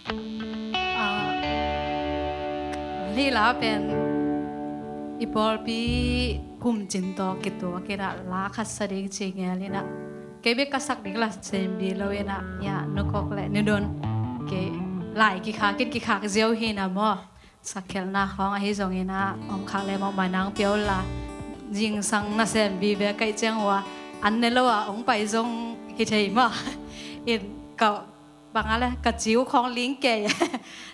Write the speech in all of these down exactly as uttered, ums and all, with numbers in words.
Ah, hih la pen i pawlpi kumcin tawh kituak in ah la khat sa ding ci ngel in ah, kei bek ka sak ding la sem bi lo in ah, ya, Nu Kok le Nu Don, kei lai kikhak in kikhak ziau hi na maw. Sakkhelhna khawng ahi zongin ah om khak le mawh mai nang pia uh la, zingsang nasem vive kaih ciang uh a, an ne lo a hong pai zong hi thei maw. In ka bang a le ka ciu khawng ling kei.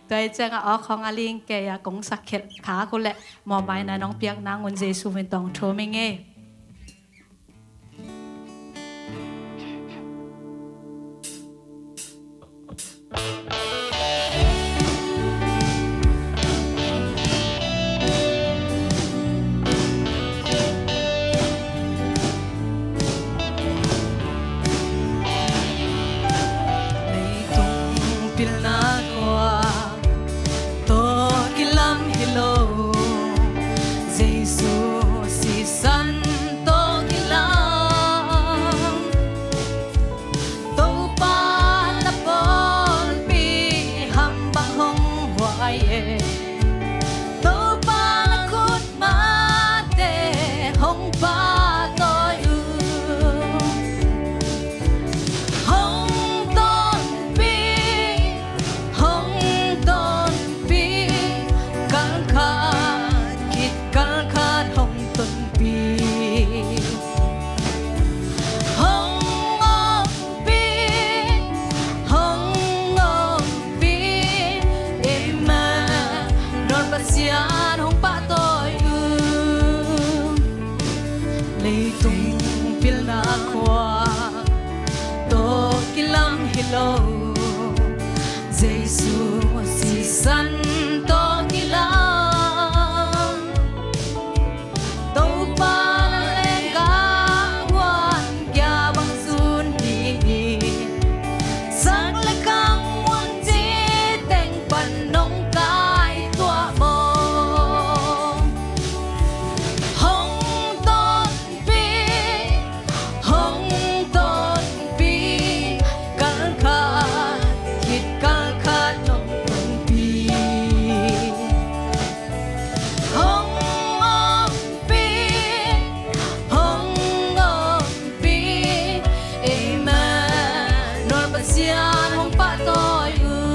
Tua hi ciang a aw khawng a ling kei a, kong sakkhelh khak uh leh mawh mai na nong piak nang un Jesu min tawh thum ing ei. Leitung pilna khua tawh kilam hi lo, Jesu sisan tawh kilam. Topa na pawlpi ham bang hong huai e, Topa na khut mate hong pahtawi uh. Hong tonpih, hong tonpih, kal khat khit kal khat hong tonpih. Hong ompih, hong ompih, Emmanuel Pasian hong pahtawi uh. Leitung pilna khua tawh kilam hi lo, Jesu sisan tawh kilam. Topa na lenggah huan kia bang sun hi, sak le kam mun ci teng pan nong kai tuah maw. Hong tonpih, hong tonpih, kal khat khit kal khat hong tonpih. Hong ompih, hong ompih, Emmanuel Pasian hong pahtawi uh.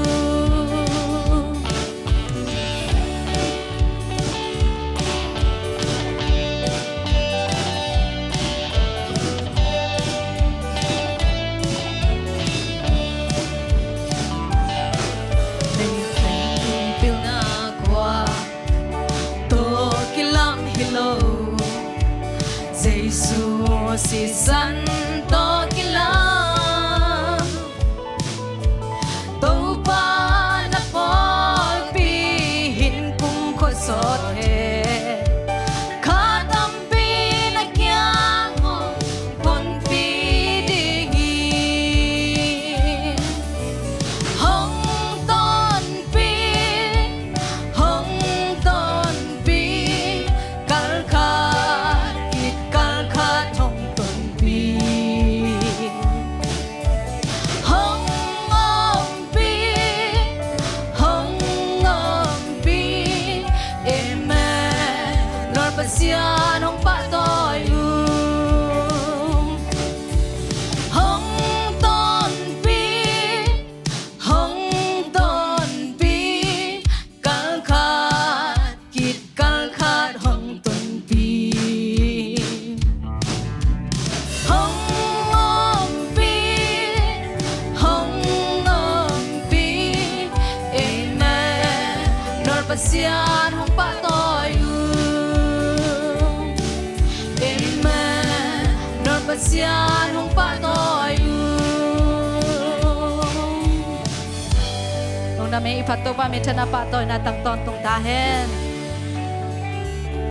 Leitung pilna khua tawh kilam hi lo, Jesu sisan tawh kilam. Topa na pawlpi hin kumkhua sawt hen, kha tampi na kiang hong honpih ding hi. Hong tonpih, hong tonpih, kal khat khit kal khat hong tonpih. Hong ompih, hong ompih, Emmanuel Pasian hong pahtawi uh. Hong tonpih, hong tonpih, kal khat khit kal khat hong tonpih. Hong ompih, hong ompih, Emmanuel Pasian hong pahtawi uh. Emmanuel Pasian hong pahtawi uh. Lungdam ei, i phat Topa minthanna pahtawina tang tawntung ta hen.